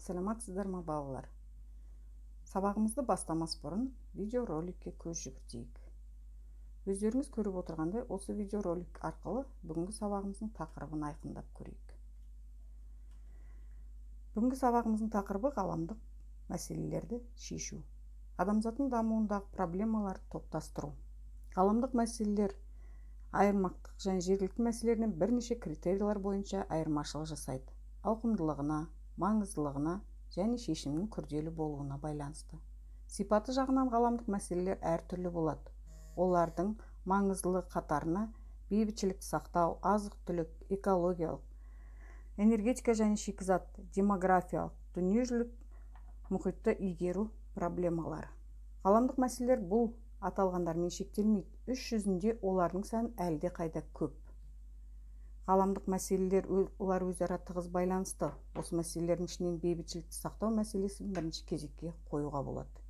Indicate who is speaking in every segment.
Speaker 1: Саламатсыздар ма, балалар? Сабағымызды бастамас бұрын видеороликке көз жүгіртейік. Өздеріңіз көріп отырғандай, осы видеоролик арқылы бүгінгі сабағымыздың тақырыбын айқындап көрейік. Бүгінгі сабағымыздың тақырыбы ғаламдық мәселелерді шешу. Адамзаттың дамуындағы проблемаларды топтастыру. Ғаламдық мәселелер аймақтық және жергілікті мәселелерінен бірнеше критерийлер бойынша айырмашылық жасайды. Ауқымдылығына, маңыздылығына және шешімнің күрделі болуына байланысты. Сипаты жағынан ғаламдық мәселелер әртүрлі болады. Олардың маңыздылығы қатарына бейбітшілікті сақтау, азық-түлік, экологиялық, энергетика және шикізат, демографиялық, дүниежүзілік мұхитты игеру проблемалары. Ғаламдық мәселелер бұл аталғандармен шектелмейді. Іс жүзінде олардың саны әлде қайда көп. Ғаламдық мәселелер олар өзара тығыз байланысты. Осы мәселелердің ішінен бейбітшілікті сақтау мәселесін бірінші кезекке қоюға болады.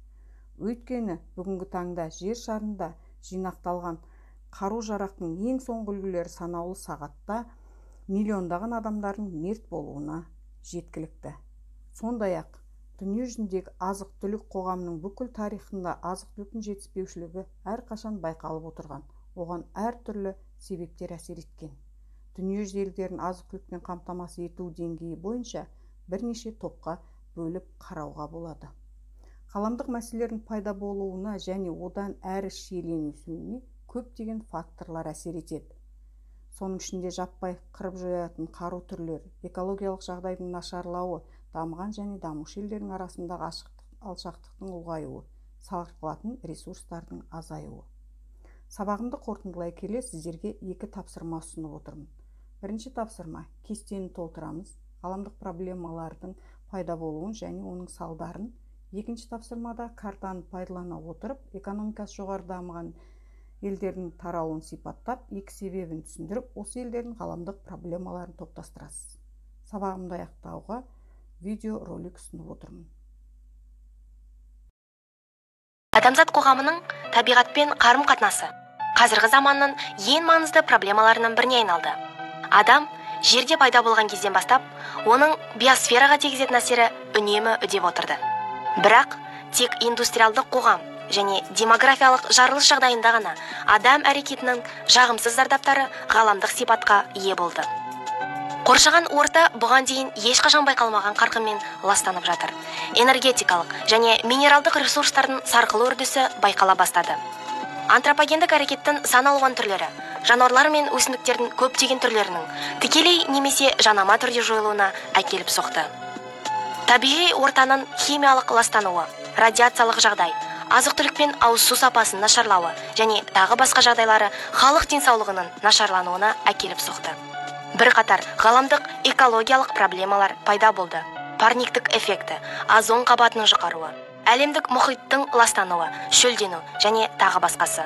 Speaker 1: Өйткені бүгінгі таңда жер шарында жинақталған қару-жарақтың ең соңғы үлгілері санаулы сағатта миллиондаған адамдардың мерт болуына жеткілікті. Сондай-ақ дүниежүзіндегі азық-түлік қоғамының бүкіл тарихында азық-түліктің жетіспеушілігі әрқашан байқалып отырған. Оған әртүрлі себептер әсер еткен. Дүниежүзі елдерін азық-түлікпен қамтамасыз ету деңгейі бойынша бірнеше топқа бөліп қарауға болады. Ғаламдық мәселелердің пайда болуына және одан әрі шиеленісуіне көптеген факторлар әсер етеді. Соның ішінде жаппай қырып жоятын қару түрлері, экологиялық жағдайдың нашарлауы, дамыған және дамушы елдердің арасындағы алшақтықтың ұлғаюы, сарқылатын ресурстардың азаюы. Сабағымды қорытындылай келе сіздерге екі тапсырма ұсынып отырмын. Бірінші тапсырма: кестені толтырамыз, ғаламдық проблемалардың пайда болуын және оның салдарын. Екінші тапсырмада картаны пайдалана отырып, экономикасы жоғары дамыған елдердің таралуын сипаттап, екі себебін түсіндіріп, осы елдердің ғаламдық проблемаларын топтастырасыз. Сабағымды аяқтауға видеоролик ұсынып отырмын.
Speaker 2: Адамзат қоғамының табиғатпен қарым-қатынасы қазіргі заманның ең маңызды проблемаларының біріне айналды. Адам жерде пайда болған кезден бастап, оның биосфераға тигізетін әсері үнемі үдеп отырды. Бірақ тек индустриалдық қоғам және демографиялық жарылыс жағдайында ғана адам әрекетінің жағымсыз зардаптары ғаламдық сипатқа ие болды. Қоршаған орта бұған дейін ешқашан байқалмаған қарқынмен ластанып жатыр. Энергетикалық және минералдық ресурстардың сарқылу үрдісі байқала бастады. Антропогендік әрекеттің сан алуан түрлері, жануарлар мен өсімдіктердің көптеген түрлерінің тікелей немесе жанама түрде жойылуына әкеліп соқты. Табиғи ортаның химиялық ластануы, радиациялық жағдай, азық-түлік пен ауыз су сапасының нашарлауы және тағы басқа жағдайлары халық денсаулығының нашарлануына әкеліп соқты. Бірқатар ғаламдық экологиялық проблемалар пайда болды. Парниктік эффекті, озон қабатының жұқаруы, әлемдік мұхиттың ластануы, шөлдену және тағы басқасы.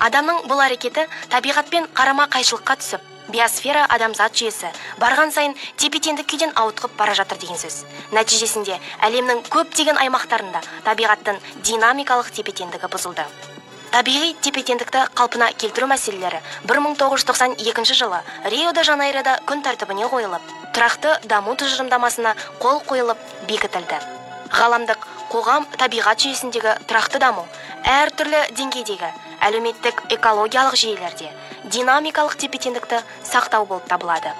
Speaker 2: Адамның бұл әрекеті табиғатпен қарама-қайшылыққа түсіп, биосфера адамзат жүйесі барған сайын тепе-теңдік күйден ауытқып бара жатыр деген сөз. Нәтижесінде әлемнің көптеген аймақтарында табиғаттың динамикалық тепе-теңдігі бұзылды. Табиғи тепе-теңдікті қалпына келтіру мәселелері 1992 жылы Рио-де-Жанейрода күн тәртібіне қойылып, тұрақты даму тұжырымдамасына қол қойылып бекітілді. Ғаламдық қоғам табиғат жүйесіндегі тұрақты даму әртүрлі деңгейдегі әлеуметтік экологиялық жүйелерде динамикалық тепе-теңдікті сақтау болып табылады.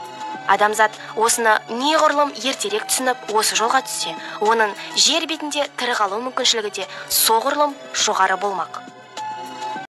Speaker 2: Адамзат осыны неғұрлым ертерек түсініп, осы жолға түссе, оның жер бетінде тірі қалу мүмкіншілігі де соғұрлым жоғары болмақ.